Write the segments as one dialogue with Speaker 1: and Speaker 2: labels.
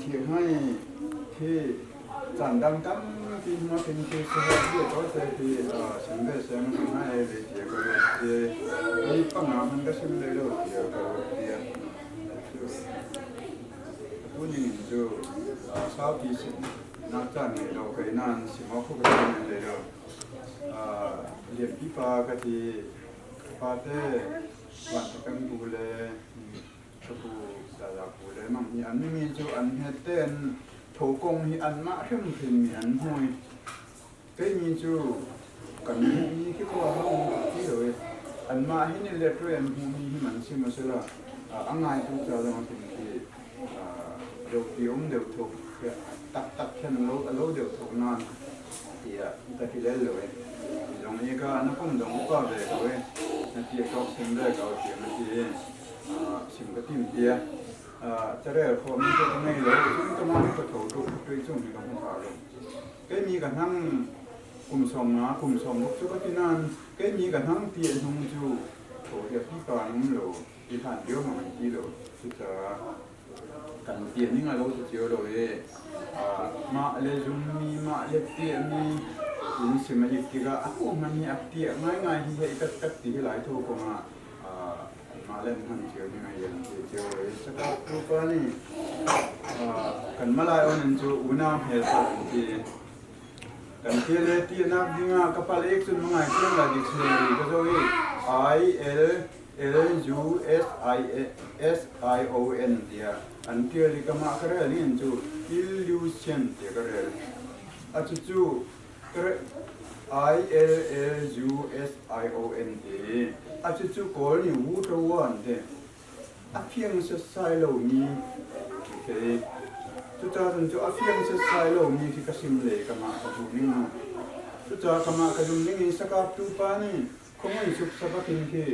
Speaker 1: thieh hnga i khi caan dang tampi hnu khin khi sahlawh bia tawite khi sim ve seh ma hnga e ve tiah ka ruat ti. Hi panga hmanh ka sim hlei lo tiah ka ruat tiah. Cu atu ning in cu saupi nak caan ngei lo kei nain sim awk ka sim men hlei lo. Lianpi pa ka ti fate van bu le Sabu Dada pu le mang hi an mi cu an hmet tein tho kong hi anmah hrimhrim mi an hmui. Keimi cu kan hmuhmi khi khua a um ti lo i anmah hi ni let an hmuhmi hi man si maw sila a ngaitu ca zong a tim khi deuh ti um deuh thuk taktak khin lo a lo deuh thuk nain tiah ka ti lel lo i zong i ka na kum dong upa ve ko i na ti tawk sim ve ko tiah na ti sim ka tim tiah carel khawhmi cu ka ngei lo cun ka mah ka tho tuk tui cung hi ka hmu tha lo keimi ka hnang kum sawm nga kum sawm ruk cu ka ti nain keimi ka hnang ti a hnung cu tho hi a pipa an um lo i hlan lio mang an ti lo cucaah kan piah ning a lo ti cio lo i mah le zummi mah le piahmi in sim a ik tikah a hmuh hmanh hi a piah ngaingai hi hei taktak ti hi lai tho kong ah mah le hman cio ning a yan ti cio i sakap pupa nih kan malai on in cu unau hmel an ti kan ti le tinak dingah ka pal ek cun mangai thiam la dictionary ka zo i I L L U S I S I O N tiah an tial i kamah ka rel in cu illusion tiah ka rel a cucu I L L U S I O N ti a cucu Kawl nih Wu an ti a fiang setsai lomi okay cucaah cun cu a fiang setsai lomi khi ka sim le kamah ka duh ning cucaah kamah ka dum ning in sakap tupa nih Khuamui supsap in khi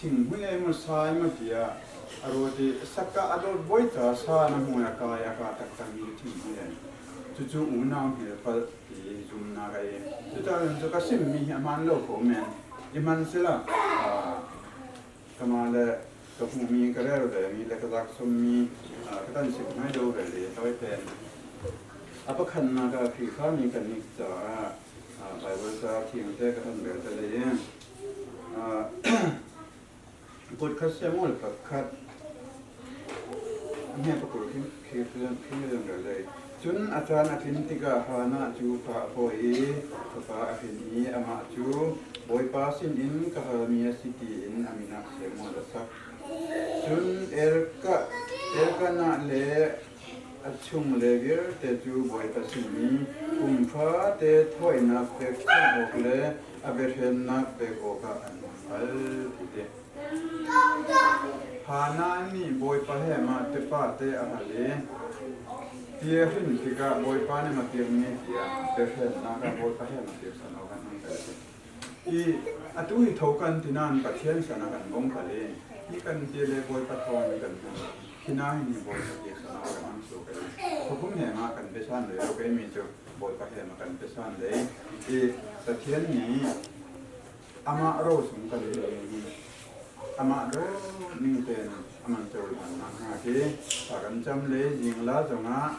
Speaker 1: thinghmui ei maw sa emaw tiah a ruat i sakka a dawt bawi ca sa na hmui a kai a ka taktakmi thinghmui ei. Cucu unau hmelpalh ti zumnak a ei. Cucaah cu ka simmi hi a hmaan lo ko men. I hman sila kama le ka hmuhmi ka rel vemi le ka zaksummi ka tan sim ngai do ve le tawi ten. A pakhatnak ah Khrihfami kan nih caah Baibal ca thiang te ka han rel te lei in kut khat Samuel pakhat hme pakul khi khi khi rel lei. Cun a caan a tlin tikah Hannah cu fa a pawi i fapa a hrin i amah cu Bawipa sinin ka halmi a si tiin a min ah Samuel a sak. Cun Elkanah le A chungle vialte cu Bawipa sin i kum fate thawinak pekchanh awk le a biahrennak pek awkah an hung kal ti te. Hannah nih Bawipa he mah tepa te a hal i ti a hrin tikah Bawipa nih ma piakmi tiah biahrennak ah Bawipa he ma piaksan awk an hung kal ti. I atu hi tho kan ti nain Pathian san ah kan bong kal i hi kan ti le Bawipa thawng in kan hmuh. Hi ni Bawipa ti sana kan hmang su kai. Khuakum he ma kan pesan le lo kai mi cu Bawipa he ma kan pesan le i Pathian nih amah ro sung kan ni amah ro ning ten aman cohlan nak hnga khi thla kan cam le zingla zongah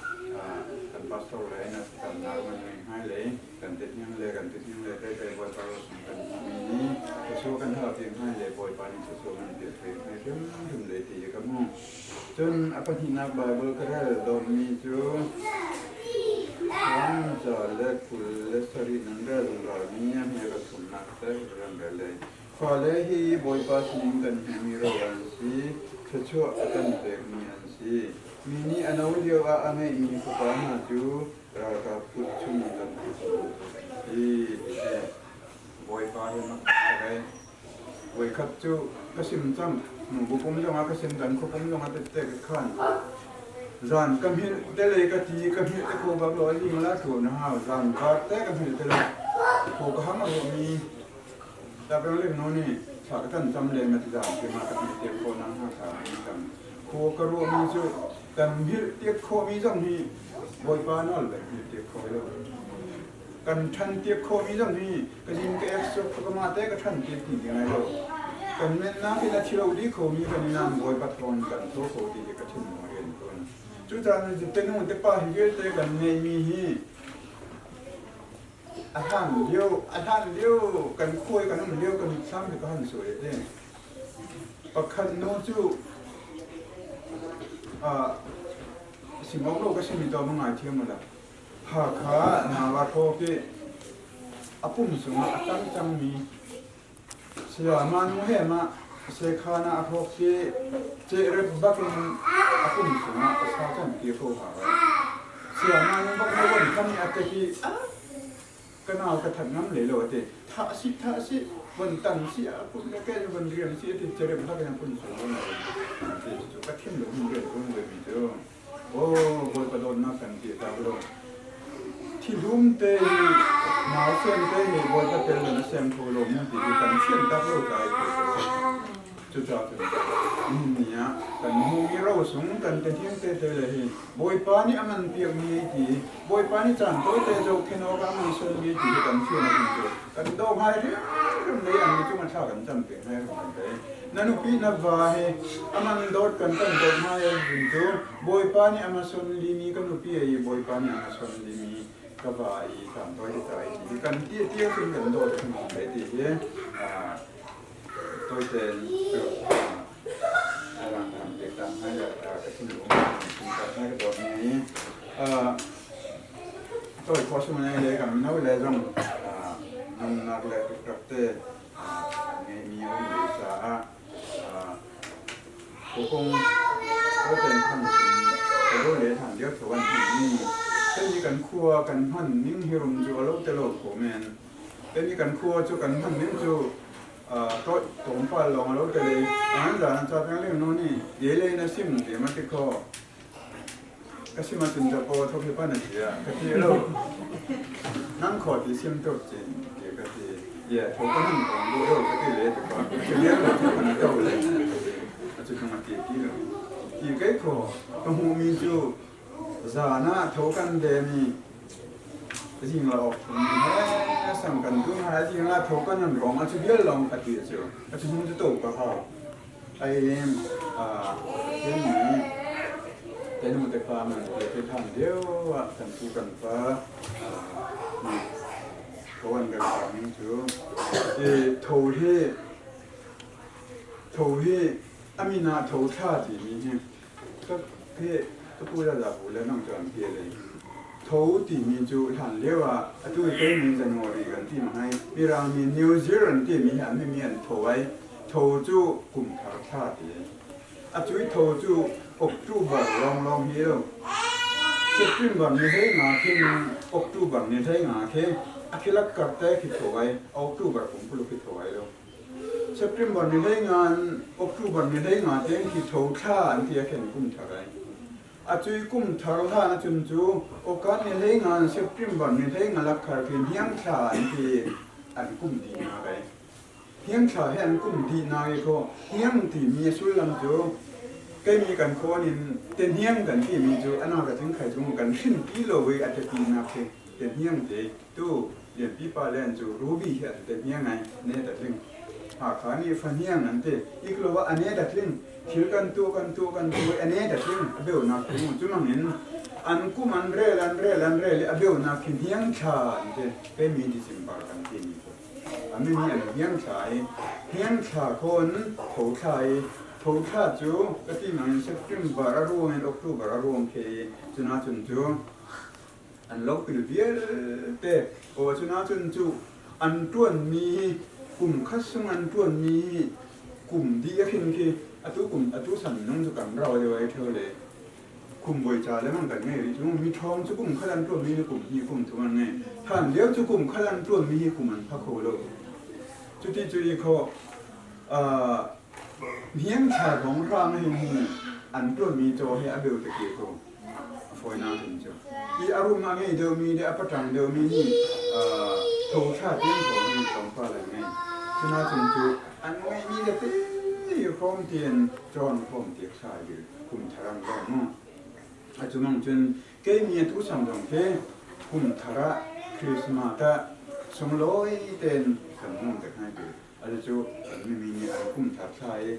Speaker 1: kan pastor le na kan nak man ngei hngai le kan te hniang le kan te hniang le te te Bawipa ro sung kan mi ni Jesuh kan hal ti hngai le Bawipa nih Jesuh kan ti thei hngai hrim hrim le ti ka mu cun a pahnihnak Bible ka rel dawmmi cu Ram ca le 27 nan rel zungzal mi a hme ka thumnak te ran rel le Fale hi Bawipa sinin kan hmuhmi ro an si, thluachuah a kan pekmi an si. Mi nih a no lio ah a ngeihmi fapa hna cu ralkap kut chung kan si. Bawipa hi mak ka Voikhat cu ka sim cang. Nu pum zongah ka sim kan khuapum zongah tette ka khan. Zan ka hmilh te le ka ti ka hmilh te kho bak lo ing la thu na hau zan kar te ka hmilh te lo kho ka hang ro mi ta peng le no ni thla ka tan cham le ma ti zan ke ma ka hmilh te kho nang ha tha ni tam kho ka ro mi cu kan hmilh te kho mi zong hi Bawipa nawl kan hmilh te kho lo kan ṭhan piak khawhmi zong hi ka zin ka ek suk ka mah te ka ṭhan piak ti ti ngai lo kan mennak in a thilo dih khomi kan i nam Bawipa thawn kan tho kho ti hi ka thinlung a rian tawn. Cucaah te nu te pa hi vialte kan ngeihmi hi a hlan lio a hlan lio kan khuai kan um lio kan mitthlam hi ka han suai te. Pakhat nu cu singok lo ka simi to ma ngai thiam la. Hakha Nawa Hrawk i a pum cungah a tang cangmi Sayama nu he mah sekhan ah a hrawk i cehrep bakin a pum cungah a sa canpi ko hna lai. Sayama nu bak na von tham i a tek i ka nau ka that ngam lei lo a ti. Thah si thah si von tan si a pum le ke von riam si a ti cerep bakin a pum cung von a ti cu ka thin lo hun rian kun mi cu. Aw Bawipa dawtnak kan ti tak lo. Thilum te hi nausem te hi Bawipa tel lo na sem kho lo mu ti hi kan fian tak lo ta i cucaah cun ni ah kan hmuhmi rosung kan te thiang te te le hi Bawipa nih a man piakmi ti Bawipa nih caan tawite zohkhenh awk ah a man sualmi ti hi kan fian a cu kan daw ngai hrimhrim lei an mi cung a thla kan cam peng ngai hrim te na nupi na va hi aman dawt kan kan dawt ngai vun cu Bawipa nih ama son limi ka nupi ei Bawipa nih ama son limi ka va i caan tawite ta i ti kan ti tiang cun kan dawt hrim lai ti hi tawite cu arang kan pek ta ngai ka thinlung ka ka dawt mi Tawi khawh sung le le kan mino le zong nunnak le rukrak te ngeihmi um ve caah kukung hoten than ro le than lio tho an hman mi tani kan khua kan hman ning hi rum cu alo te lo kho men tani kan khua cu kan hman ning cu to tawmpal lawng alo te le an zan cha peng leng no ni ye le na sim te ma ti kho Ka sim ahcun dawkaw thok hi pan a si ah ka ti lo. Nang khaw ti sim tuk cin ti ka ti. Ye tho ka nang kong bu lo ka ti le ti ko. Ka lian lo tho kan to le. A cu tung a ti ti lo. Ti kai khaw ka hmu mi cu zan ah tho kan de mi zing la ok thum he sang kan tu ha zing la tho kan an rong a chu bial long ka ti chu. A chu hung chu to ka ha. Ai Pathian nih te nu te pa man te te than deuh ah kan pu kan pa nih tho an kan pa ning cu i tho hi tho hi amin ah tho thla timi hi ka he ka pu la la bu le nang cu an ti le tho timi cu hlan lio ah atu i keimi January kan ti hmai Mirang mi New Zealand timi hi an mi an tho ai Tho cu kum thar thla ti. A cui tho cu October lawnglawng hi lo. September ni hlei nga khin October ni hlei nga khi a khilak kar te khi tho ai October pum khi tho ai lo. September ni hlei nga October ni hlei nga teng khi tho thla an ti a khen kum thar ai. A cui kum thar hlan a cun cu Okan ni hlei nga September ni hlei nga lak khar khi hniang thla an ti an kum di nga kai. Hniangthla he an kum dihnak i khaw hniang timi a sullam cu keimi kan khawn in te hniang kan timi cu a nak cun khai cung kan hrin ti lo i a tepinak khi te hniang te tu lianpi pa len cu ruby hi an te hniang ai ne ta tling Hakha nih fa hniang an ti iklo ah ane ta tling thil kan tu kan tu kan tu ane ta tling a beunak tu cu mangin an kum an rel an rel an rel i a beunak khi hniang thla an ti keimi December kan timi cu A min hi an hniangthla i hniangthla khawn thothla i thothla cu ka ti nang September a ruang in October a ruang khi cuna cun cu an lopil vialte aw cuna cun cu an ṭuanmi hi kum khat sung an ṭuanmi hi kum dih a khin khi atu kum atu san minung cu kan rau deuh ai ṭheo le Kum ca lengmang kan ngei rih cu mi ṭhawng cu kum khat an ṭuanmi hi kum hnih kum thum an ngei. Hlan lio cu kum khat an ṭuanmi hi kum an pha kho lo. Cuti cu i kho hniangthla kong hrang hin hi an ṭuanmi caw hi a beu te ke ko. A fawinak in cu. I a rum a ngei deuhmi le a paṭang deuhmi hi tho thla tiang ko hi tlawmpal an ngei. Cuna cun cu an ngeihmi le te hrawm tein cawn hrawm te thla i kum thar an lawm mu. A cu mang cun keimi tu sang zong khi kum thar ah Christmas ah sunglawi tein kan hmang te hngai tu. Atu cu mimi nih an kum thar thla i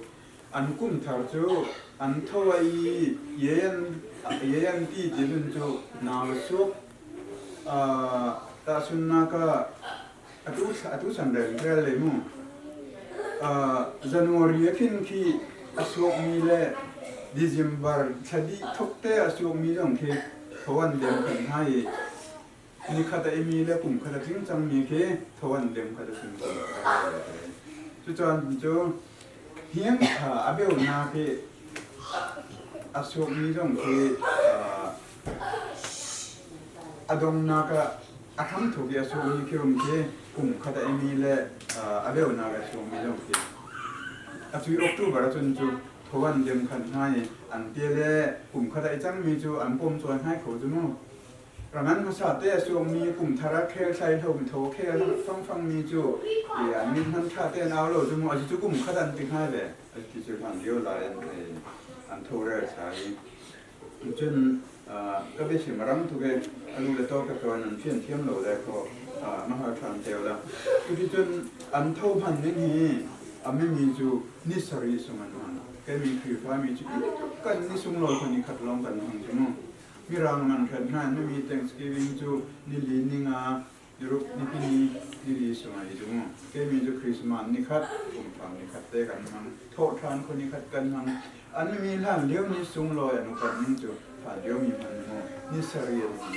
Speaker 1: An kum thar cu an tho i ye an ti ti cun cu nau suk tahchunhnak ah atu chan rel le mu January ah khin khi a suakmi le December thla dih thok te a suakmi zong khi tho an lem kan hna i nikhat a imi le kum khat a tling cangmi khi tho an lem khat a sim cucaan cu hiang kha a beunak hi a suakmi zong khi a dongnak ah a hramthuk i a suakmi khi um khi kum khat a imi le a beunak a suakmi zong khi atu October ahcun cu tho an lem khan hna i an te le kum khat a i cangmi cu an pom cawi hnai kho cu mu. Rangan hmasa te a suangmi kum thar ah khel thlai hlo mi tho khel fangfangmi cu an min hman ṭha te an au lo cu mu a cu kum khat an ti hngai ve a ti cu hlan lio lai an tho rel sai i cun ka biachim a rang tuk i a lu le to ka tuan an fian thiam lo le ko na har ṭhan teo la. Cuticun an tho hman ning hi a mimi cu ni sarih sung an hman. Kei mi Khrihfa mi cu kan ni sunglawi kha ni khat lawng kan hmang cu mu. Mirang man hret hna nami Thanksgiving cu nili ninga niruk nipini nili sung ai cu mu. Keimi cu Christmas nikhat kumthar nikhat te kan hmang. Thawhṭhan khu nikhat kan hmang. An mi hlan lio ni sunglawi an upat ning cu hlan lio mi hman mu ni sarih an hmang.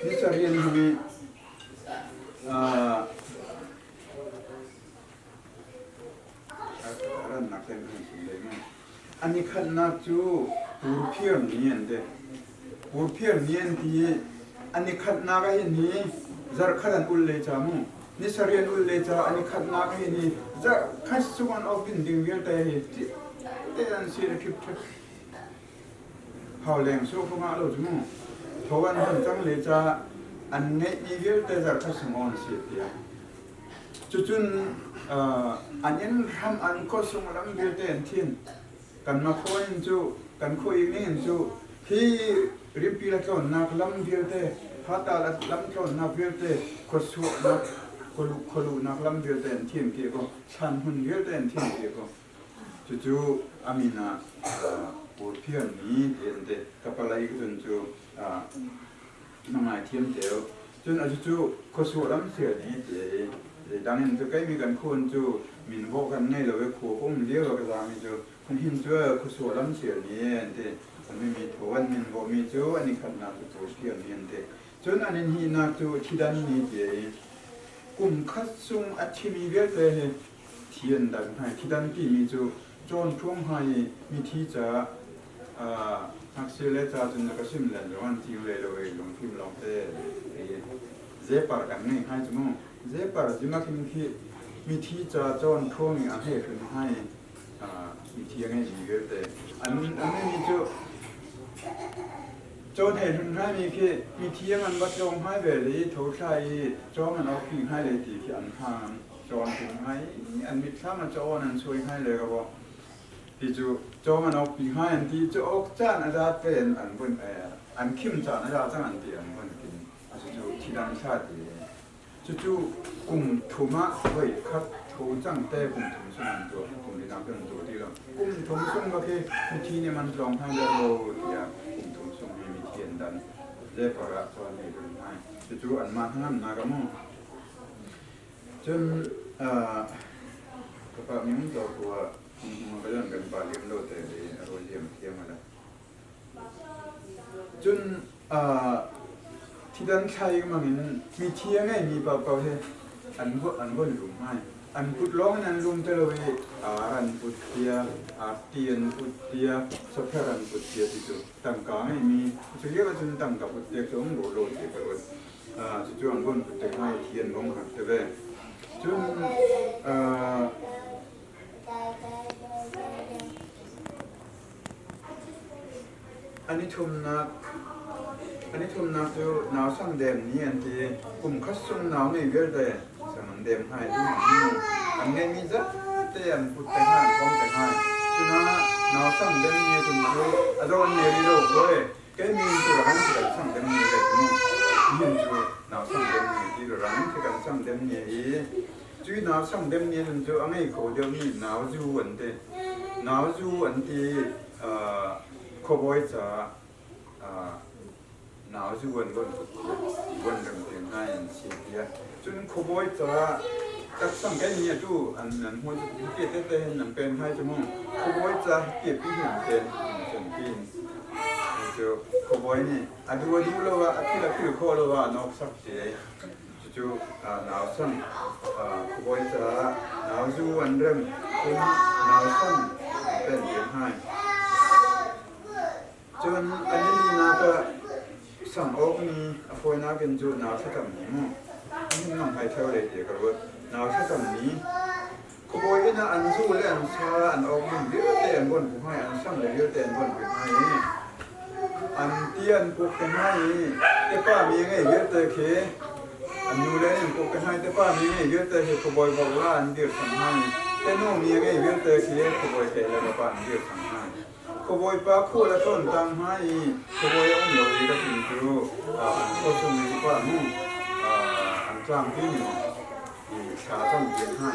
Speaker 1: Ni sarih an hmang i rannak ten kan chim dei mu. An i khatnak cu purphiar ni an ti. Purphiar ni an ti i an i khatnak ah hin hi zarhkhat an ul le ca mu. Ni sarih an ul le ca an i khatnak hi ni zarhkhat sung an awk din ding vialte hi te an si le ṭhip ṭhep. Hau leng sawh ko ngah lo cu mu. Tho an hman cang le ca an ngeihmi vialte zarhkhat sung on si tiah. Cucun an inn hram an khuasung lam vialte an thin. Kanmah khua in cu kan khua ing in cu hi rimpi la tlawnnak lam vialte hata lam tlawnnak vialte khuasuahnak khualuhnak lam vialte an thin ti ko thlan hmun vialte an thin ti ko. Cucu a min ah Purphian ni ti an ti. Ka palai cun cu na ngaithiam teo. Cun a cucu khuasuah lam sial ni ti i dang in cu keimi kan khun cu min vawh kan ngei lo i khua ka um lio ah ka zaami cu khun hin cu khuasuah lam sial ni an ti. Mi tho an min vawhmi cu an i khatnak cu Purphian ni an ti. Cun an in hihnak cu thidan ni ti i kum khat chung a thimi vialte hi thi an dan hna i thidan timi cu cawn ṭhuang hnga i mithi caah ngakchia le ca cun na ka sim len zong an ting le lo i lungfim lawngte zepar kan ngei hngai cu mu. Zepar zimakin khi mithi ca cawn ṭhuang i a hei hrim hnga i mithi a ngeimi vialte an ngeimi cu cawn hei hrim hngaimi khi mithi a ngan bat lawng hngai ve le i tho thla i cawng an awk hngai le ti khi an hang. Cawn pi ngai an mitthlam a cawn an suai ngai le ka bo ti cu cawng an ok pi ngai an ti cu ok caan a zat te in an vun an khim caan a za cang an ti an vun kin a cu thidang thla ti cucu kum thum ah voi khat tho cang te kum thum sung an tuah kum li dang kan tuah ti lo kum thum sung ba khi mithi nih man tlawng hna le lo tiah kum thum sung hi mithi an dan ze para chuan nei dun ngai cucu an mah hnangam na ka mu. Cun ka pa minung to khua hmunhma ka zon kan pa liam lo te i a rawl liam thiam ala. Cun thidan thlai mangin mithi a ngeimi paohpaoh hi an von lum hai. An put lawng in an lum te lo i ar an put tia, arti an put tia, sopher an put tia ti cu tangka ngeimi cu lio ahcun tangka put te cu um ro lo ti ka ruat. Cucu an von put te hna i thi an vong hak te ve. Cun an i thumnak cu nau sang dem ni an ti. Kum khat sung nau ngei vialte sang an dem hna i an ngeihmi zate an put te hna, an kom te hna. Cuna nau sang dem ni cun cu a zo an ngei rih lo koi. Keimi cu rang khi kan sang dem ni ve cu nihin cu nau sang dem ni ti rang khi kan sang dem ni i cui nau sang dem ni nun cu a ngei kho deuh mi nau zu an ti. Nauzu an ti khuabawi caah nauzu an von put tiah von rem te hna in si tiah. Cun khuabawi caah taksang kan ni atu an nan hmu hi te te hin nan pen hai cu mu. Khuabawi ca hi te pi hin an pen an pen. Cu khuabawi nih a duh a duh lo ah a phil a phil khawh lo ah a nawksak te. Cucu nausang khuabawi caah nauzu an rem cun nausang an pen ve hna. Cun a nilinak ah sang awk ni a fawinak in cu nau thlacam ni mu. Nihin mang hai theo lei ti ka ruat. Nau thlacam ni khuabawi inn ah an zu le an sa an awk ding vialte an von pu hnga i an sang le vialte an von pu hnga i an ti an puk te hnga i tepa mi ngei vialte khi an nu le an puk te hnga i tepa mi ngei vialte khi khuabawi vokla an dir sang hnga i tenu mi ngei vialte khi khuabawi thei le vapa an dir sang hnga. Khuabawipa khual a tlawn tang hna i khuabawi a um lo i ka tin cu an khual chung i upa nu an tlangpi ning i thla a cam piak hna.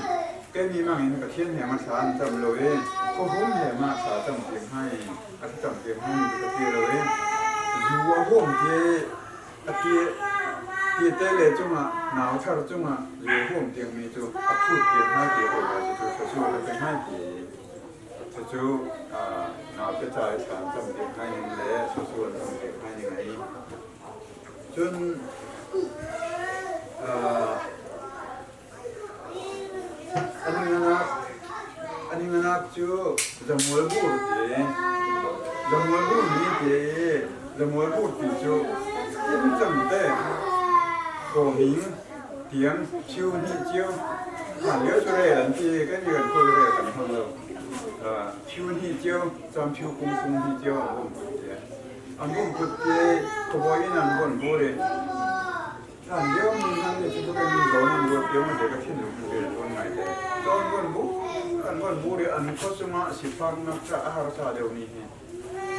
Speaker 1: Keimi mang in Pathian he ma thla an cam lo i khuahum he ma thla a cam piak hna i a thlacam piak hna mi cu ka ti lo i zu a huam ti a ti ti te le cungah nau thar cungah zu a huam tiangmi cu a phut piak hna ti ko la cu cu cu a pe hna ti. Cucu naute ca i thla an cam piak hna ning le susu an cam piak hna ning a i. Cun a ninganak cu zamual bur ti zamual bur ni ti i zamual bur ti cu inn cam te kawhing tiang chiu hnih cio hlan lio cu rel an ti kan rian kul rel kan hmang lo. Phiu hnih cio cam phiu kung kung hnih cio an bawm put te an bawm put te khuabawi in an bon bur i hlan lio mi hna nih cu kan mi zawn an ruat cio ma te ka thinlung in rel tuan ngai te to an bon bur an bon bur i an khua chungah sifaknak ca a harsa deuh mi hi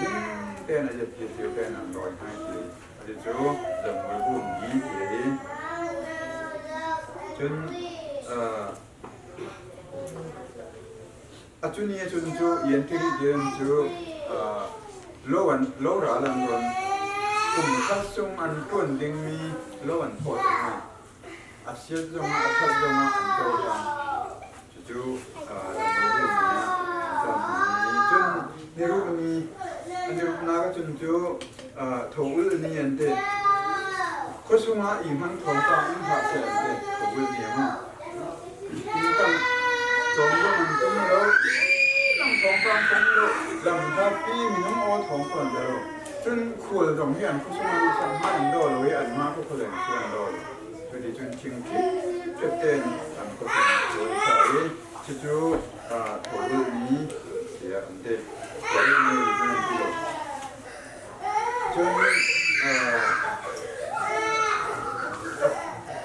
Speaker 1: ning ten a zet ti cio ten an rawi ngai ti ati cu zamhmul bum ni ti hi cun A cu ni ahcun cu Iantiri Dian cu lo an lo ral an rawn. Kum khat chung an ṭuan dingmi lo an phawt hna. A siat zongah a ṭhat zongah an cohlang. Cucu lamkaltu nih a caan Cun niruk ni a niruknak ahcun cu tho ul ni an ti. Khuasung ah i hman thawngpang in hlah seh an ti. Tho ul ni a hmang. Tingtang cawng zong an tum lo. Nang thawngpang tum lo. Lam hlatpi minung aw thawng fawn lo. Cun khual zong hi an khuasung ah lusak hmai an daw lo i anmah cu khualeng cu an daw lo. Cuti cun thingṭhit tein an khuasung cu an sa i cucu tholulh ni tiah an ti. Tholulh ni hmanh an ti lo. Cun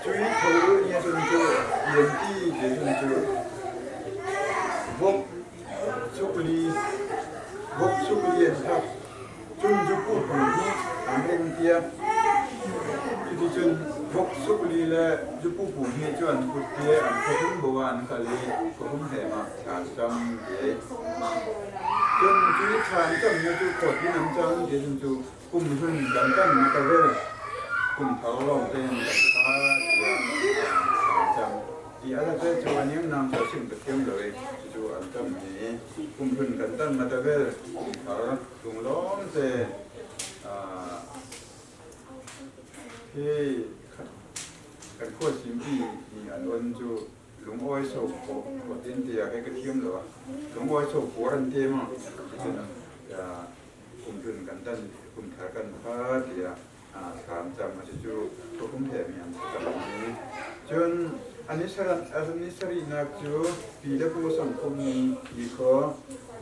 Speaker 1: cui tholulh ni ahcun cu lianpi ti cun cu vok sukli vok sukli an thak. Cun zupu pu hi an ring tiah cuticun vok sukli le zupu pu hi cu an put i an khuahum bo ah an kal i khuahum hlem ah thla an cam ti. Cun cu thla an cammi cu khawt in an cam ti cun cu kum hlun kan kan na ka vel kum thar lawng tein kan kha tiah thla an cam. Ti a te cu a niamnam cu a chim ka thiam lo i cucu an cam i kum hlun kan tan na ka vel kum thar lunglawm te hi kan khualsimpi nih an on cu lungawi so tin tiah hei ka thiam lo lungawi so puar an ti ma cun kum hlun kan tan kum thar kan pha tiah thlam cam a si cu thukum he mi an cam ni cun ani saran ani sarihnak cu pi le pu sangkhum ni ti kho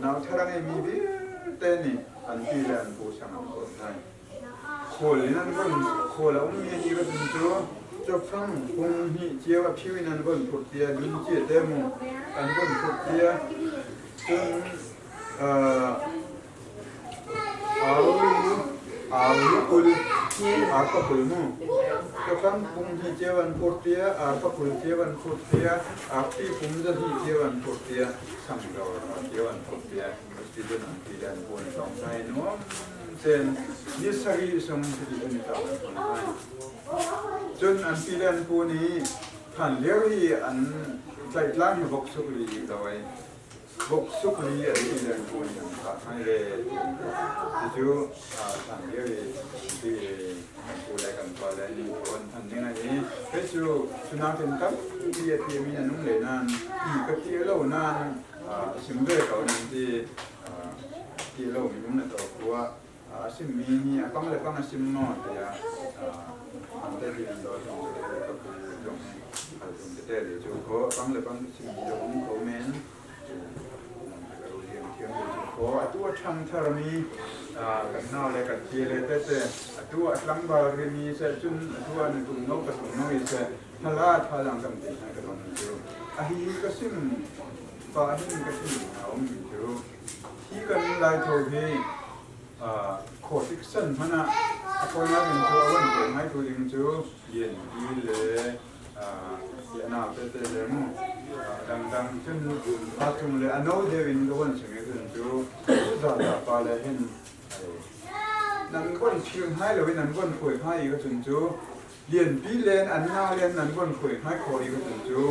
Speaker 1: nau thar a ngeimi vialte nih an pi le an pu sang an kawl hna. Khawl in an von khawl a ummi an i rat cu cawfang pung hnih cio a phiu in an von phurh tia dun cia te mu an von phurh tia cun au au kul ar ka kul mu. Cafang pum hnih cio an phurh tia, arpa 20 cio an phurh tia, arti pum 200 cio an phurh tia, sangdor cio an phurh tia, cuticun an ti le an puan tong hna i nuam tein ni sarih sung cuti an i tong an hman hna. Cun an pi le an pu nih hlan lio i an tlaihtlak hi vok suk li lo ai. Vok suk li an ti le an pu nih an thah hna le cucu hlan lio i ti kan pu le kan pa le nih an hman ning a i kei cu cu nakin tampi a ti mi an um le nain ti ka ti lo nain sim ve ko nan ti ti lo mi um na to khua a simmi hi a pang le pang a sim maw tiah an te ti an do zong ka pu zong hal tum tete le cu kho a pang le pang simmi zong um kho men kho atu a ṭhang tharmi kan nau le kan pi le tete atu a tlangval rimi se cun atu an tum no ka tum no i se thala thalang kan ti hna ka don cu a hi ka sim pa hin ka sim na um mi cu hi kan Laitho hi khawhrik san hmanh ah a fawinak in cu a van pe ngai tu ding cu lianpi le nau tete le mu dangdang cun pa cung le a no deuh in ka van chim i cun cu za pa le hin nan von phir hngai lo in nan von hruai hngai i ka cun cu lianpi len an nau len nan von hruai hngai khawh i ka cun cu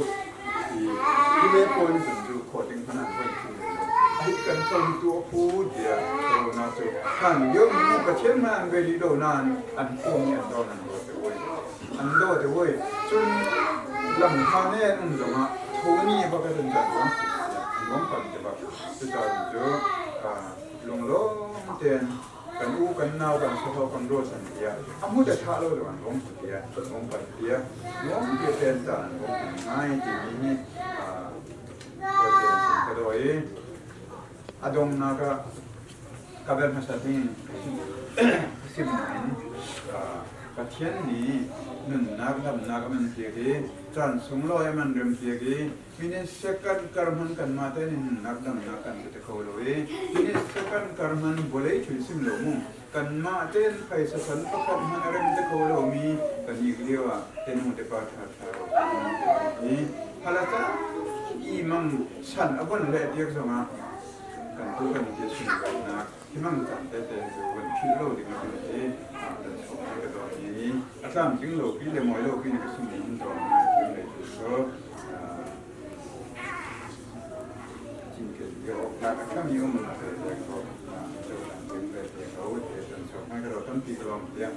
Speaker 1: hi le pawl ni cun cu khawh ding hmanh an von phir lo ai kan ton tu a phu tiah corona cu kan lio mi Pathian hmanh an ve rih lo nain an phum i an don an do te woi an do te woi cun lam hma ne an um zongah thoni ba ka cun can wang an wang pan te bak cucaah cu lunglawm tein kan u kan nau kan saho kan rual san tiah a mu te tha lo an vong tiah vong pan tiah nuam te ten ta an vong ngai ti mi hi ka doi a dongnak ah ka bel hmasa ding sim in Pathian nih nunnak damnak a man pek i caan sunglawi a man rem pek i minin second kar hman kan mah te nih nunnak damnak kan pe te kho lo i minin second kar hman vawlei thil sim lo mu kanmah tein phaisa san pakhat hmanh a rem te kho lomi kan ik lio ah te nu te pa ṭha ṭha ro i hala i mang san a von le tiak zongah kan tu kan ti sun nak hi mang caan te te cu van philh lo ding a kan ti kan sok te ka dawt i a tlamtling lo pi le mawi lo pi ne ka sim in dawm ngai thim le cu so cinken yo na ka thami um na te te ko tampi ka lawm tiah.